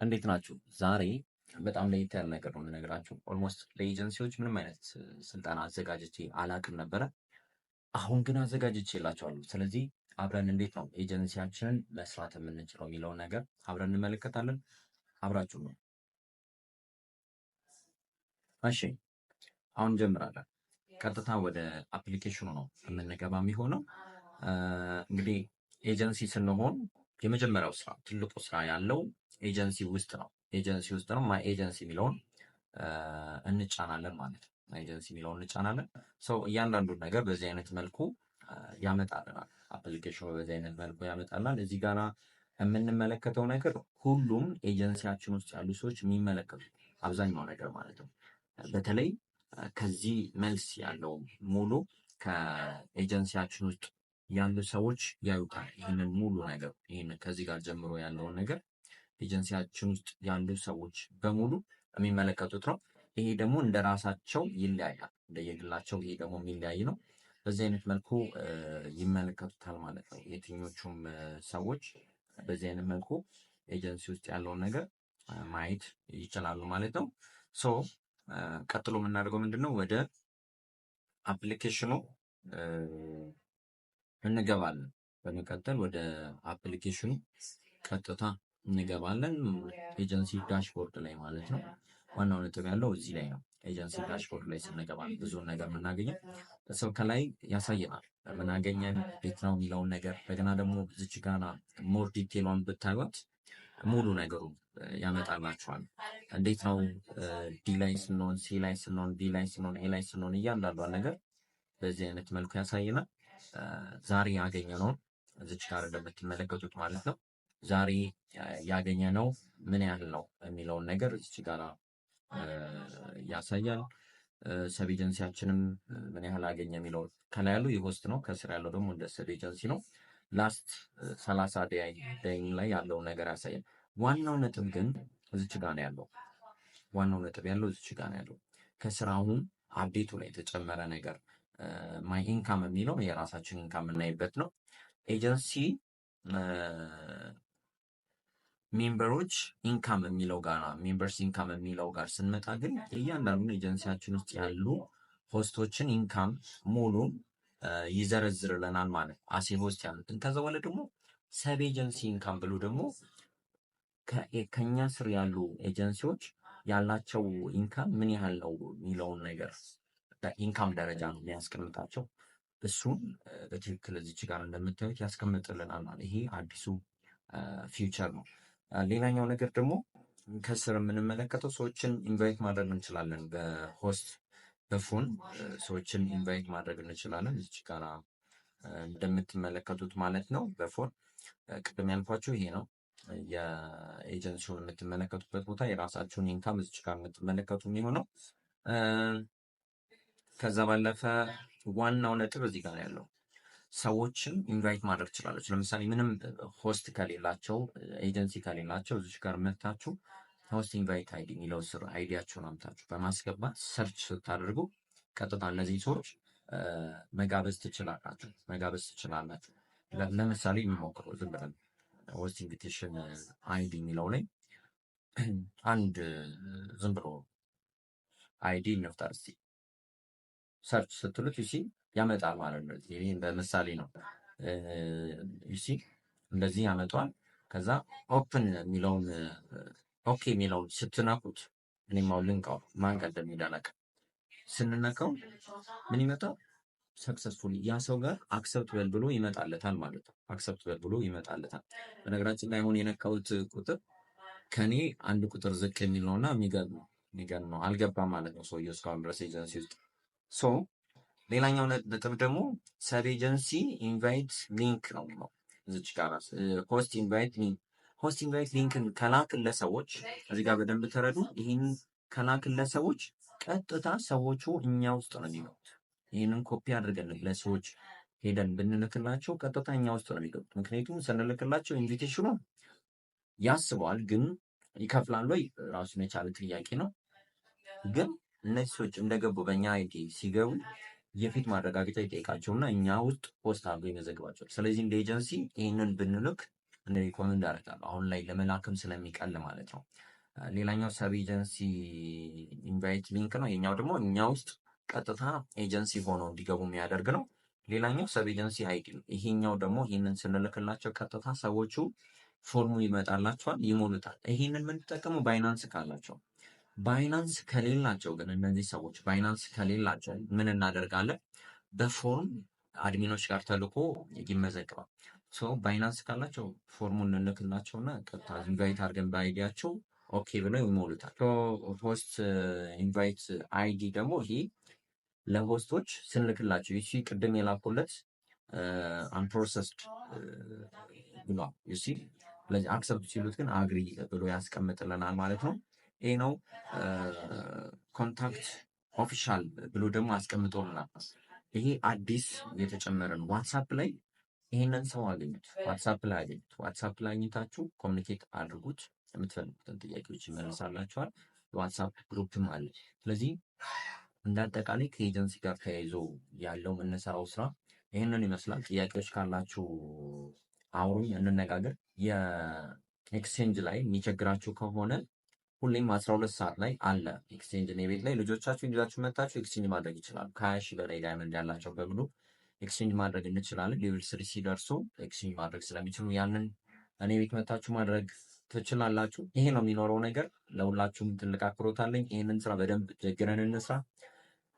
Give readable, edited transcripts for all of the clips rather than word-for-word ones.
እንዴት ናችሁ? ዛሬ በጣም ለየት ያለ ነገር ነው የምነግራችሁ። Almost ለ agencyዎች ምንም አይነት ስልጠና አዘጋጅቼ አላቅም ነበረ። አሁን ግን አዘጋጅቼላችኋለሁ። ስለዚህ አብረን እንዴት ነው ኤጀንሲያችንን መስራት የምንችለው የሚለውን ነገር አብረን እንመለከታለን። አብራችሁ ነው። እሺ፣ አሁን እንጀምራለን። ቀጥታ ወደ applicationኑ ነው የምንገባ የሚሆነው። እንግዲህ ኤጀንሲ ስንሆን የመጀመሪያው ስራ፣ ትልቁ ስራ ያለው ኤጀንሲ ውስጥ ነው። ኤጀንሲ ውስጥ ነው። My agency የሚለውን እንጫናለን ማለት ነው። My agency የሚለውን እንጫናለን። So እያንዳንዱን ነገር በዚህ አይነት መልኩ ያመጣልናል። Applicationኑ በዚህ አይነት መልኩ ያመጣልናል። እዚህ ጋራ የምንመለከተው ነገር ሁሉም ኤጀንሲያችን ውስጥ ያሉ ሰዎች የሚመለከቱት አብዛኛው ነገር ማለት ነው። በተለይ ከዚህ መልስ ያለው ሙሉ ከኤጀንሲያችን ውስጥ ያሉ ሰዎች ያዩታል። ይህንን ሙሉ ነገር፣ ይህንን ከዚህ ጋር ጀምሮ ያለውን ነገር ኤጀንሲያችን ውስጥ ያሉ ሰዎች በሙሉ የሚመለከቱት ነው። ይሄ ደግሞ እንደ ራሳቸው ይለያያል፣ እንደየግላቸው ይሄ ደግሞ የሚለያይ ነው። በዚህ አይነት መልኩ ይመለከቱታል ማለት ነው። የትኞቹም ሰዎች በዚህ አይነት መልኩ ኤጀንሲ ውስጥ ያለውን ነገር ማየት ይችላሉ ማለት ነው። So ቀጥሎ የምናደርገው ምንድን ነው? ወደ applicationኑ እንገባለን። በመቀጠል ወደ applicationኑ ቀጥታ እንገባለን። Agency dashboard ላይ ማለት ነው። ዋናው ነጥብ ያለው እዚህ ላይ ነው። Agency dashboard ላይ ስንገባ ብዙ ነገር የምናገኘው። So ከላይ ያሳየናል ምን አገኘን፣ እንዴት ነው የሚለውን ነገር። እንደገና ደግሞ እዚች ጋና more detailኧን ብታዩት ሙሉ ነገሩ ያመጣላችኋል። እንዴት ነው D ላይ ስንሆን፣ C ላይ ስንሆን፣ B ላይ ስንሆን፣ A ላይ ስንሆን እያንዳንዷን ነገር በዚህ አይነት መልኩ ያሳየናል። ዛሬ ያገኘነውን እዚች ጋር እንደምትመለከቱት ማለት ነው። ዛሬ ያገኘነው ምን ያህል ነው የሚለውን ነገር እዚች ጋር ያሳያል። Sub agencyያችንም ምን ያህል አገኘ የሚለው ከላይ ያለው የ host ነው፣ ከስር ያለው ደግሞ እንደ sub agency ነው። Last 30 day ላይ ያለውን ነገር ያሳያል። ዋናው ነጥብ ግን እዚች ጋር ነው ያለው። ዋናው ነጥብ ያለው እዚች ጋር ነው ያለው። ከስር አሁን updateኡ ላይ የተጨመረ ነገር my income የሚለው የራሳችን income የምናይበት ነው። Agency memberኦች income የሚለው ጋር፣ members income የሚለው ጋር ስንመጣ ግን እያንዳንዱን ኤጀንሲያችን ውስጥ ያሉ hostኦችን income ሙሉ ይዘረዝርልናል ማለት ነው። As a host ያሉትን። ከዛ በኋላ ደግሞ sub agency income ብሎ ደግሞ ከኛ ስር ያሉ ኤጀንሲዎች ያላቸው income ምን ያህል ነው የሚለውን ነገር በ income ደረጃ ነው የሚያስቀምጣቸው። እሱን በትክክል እዚች ጋር እንደምታዩት ያስቀምጥልናል ማለት ይሄ አዲሱ feature ነው። ሌላኛው ነገር ደግሞ ከስር የምንመለከተው ሰዎችን invite ማድረግ እንችላለን። በ host በ phone ሰዎችን invite ማድረግ እንችላለን። እዚች ጋር እንደምትመለከቱት ማለት ነው። በ phone ቅድም ያልኳችሁ ይሄ ነው። የኤጀንሲውን የምትመለከቱበት ቦታ፣ የራሳችሁን income እዚች ጋር የምትመለከቱ የሚሆነው። ከዛ ባለፈ ዋናው ነጥብ እዚህ ጋር ያለው ሰዎችን invite ማድረግ ትችላላችሁ። ለምሳሌ ምንም host ከሌላቸው፣ ኤጀንሲ ከሌላቸው እዚች ጋር መታችሁ host invite ID የሚለው ስር IDያቸውን አምታችሁ በማስገባት search ስታደርጉ ቀጥታ እነዚህ ሰዎች መጋበዝ ትችላላችሁ፣ መጋበዝ ትችላላችሁ። ለምሳሌ የሚሞክረው ዝም ብለን host invitation ID የሚለው ላይ አንድ ዝም ብሎ ID እንፍጠር እስቲ። Search ስትሉት you see ያመጣል ማለት ነው። ይሄ በምሳሌ ነው። You see እንደዚህ ያመጣዋል። ከዛ open የሚለውን፣ okay የሚለውን ስትነኩት፣ እኔም አሁን ልንካው፣ ማን ቀደም ይዳላቅ፣ ስንነካው ምን ይመጣል? Successfully ያ ሰው ጋር accept በል ብሎ ይመጣለታል ማለት ነው። Accept በል ብሎ ይመጣለታል። በነገራችን ላይ አሁን የነካሁት ቁጥር ከኔ አንድ ቁጥር ዝቅ የሚል ነውና የሚገርም ነው። አልገባም ማለት ነው ሰውየው እስካሁን ድረስ ኤጀንሲ ውስጥ። So ሌላኛው ነጥብ ደግሞ sub agency invite link ነው የሚለው እዚች ጋር host invite link። Host invite linkን ከላክን ለሰዎች፣ እዚህ ጋር በደንብ ተረዱ። ይህን ከላክን ለሰዎች ቀጥታ ሰዎቹ እኛ ውስጥ ነው የሚገቡት። ይህንን ኮፒ አድርገን ለሰዎች ሄደን ብንልክላቸው ቀጥታ እኛ ውስጥ ነው የሚገቡት። ምክንያቱም ስንልክላቸው invitationኑ ያስበዋል፣ ግን ይከፍላሉ ወይ ራሱን የቻለ ጥያቄ ነው። ግን እነዚህ ሰዎች እንደገቡ በእኛ ID ሲገቡ የፊት ማረጋገጫ ይጠይቃቸውና እኛ ውስጥ host አድርጎ ይመዘግባቸዋል። ስለዚህ እንደ ኤጀንሲ ይህንን ብንልክ እንደ recommend አደርጋለሁ። አሁን ላይ ለመላክም ስለሚቀል ማለት ነው። ሌላኛው sub agency invite link ነው። የኛው ደግሞ እኛ ውስጥ ቀጥታ ኤጀንሲ ሆኖ እንዲገቡ የሚያደርግ ነው። ሌላኛው sub agency ID ነው። ይሄኛው ደግሞ ይህንን ስንልክላቸው ቀጥታ ሰዎቹ ፎርሙ ይመጣላቸዋል፣ ይሞሉታል። ይሄንን የምንጠቀመው Binance ካላቸው። Binance ከሌላቸው ግን እነዚህ ሰዎች Binance ከሌላቸው ምን እናደርጋለን? በ form admin ኦች ጋር ተልኮ ይመዘግባል። So Binance ካላቸው ፎርሙን እንልክላቸውና ቀጥታ invite አድርገን በ ID ያቸው okay ብለው ይሞሉታል። Host invite ID ደግሞ ይሄ ለ host ኦች ስንልክላቸው you see ቅድም የላኩለት unprocessed ብሏል you see። ስለዚህ accept ሲሉት ግን agree ብሎ ያስቀምጥልናል ማለት ነው። ይህ ነው። Contact official ብሎ ደግሞ አስቀምጦልናል። ይሄ አዲስ የተጨመረ ነው። WhatsApp ላይ ይሄንን ሰው አገኙት። WhatsApp ላይ አገኙት። WhatsApp ላይ አግኝታችሁ communicate አድርጉት። የምትፈልጉትን ጥያቄዎች ይመልሳላችኋል። የ WhatsApp group ም አለ። ስለዚህ እንደ አጠቃላይ ከኤጀንሲ ጋር ተያይዞ ያለው የምንሰራው ስራ ይህንን ይመስላል። ጥያቄዎች ካላችሁ አውሩኝ፣ እንነጋገር። የ exchange ላይ የሚቸግራችሁ ከሆነ ሁሌም 12 ሰዓት ላይ አለ exchange። እኔ ቤት ላይ ልጆቻችሁን ይዛችሁ መታችሁ exchange ማድረግ ይችላሉ። ከ20 ሺህ በላይ diamond ያላቸው በሙሉ exchange ማድረግ እንችላለን። Level 3 ሲደርሱ exchange ማድረግ ስለሚችሉ ያንን እኔ ቤት መታችሁ ማድረግ ትችላላችሁ። ይሄ ነው የሚኖረው ነገር። ለሁላችሁም ትልቅ አክብሮት አለኝ። ይህንን ስራ በደንብ ጀግረን እንስራ።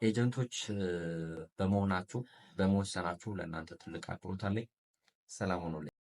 Agent ኦች በመሆናችሁ በመወሰናችሁ ለእናንተ ትልቅ አክብሮት አለኝ። ሰላም ሁኑልኝ።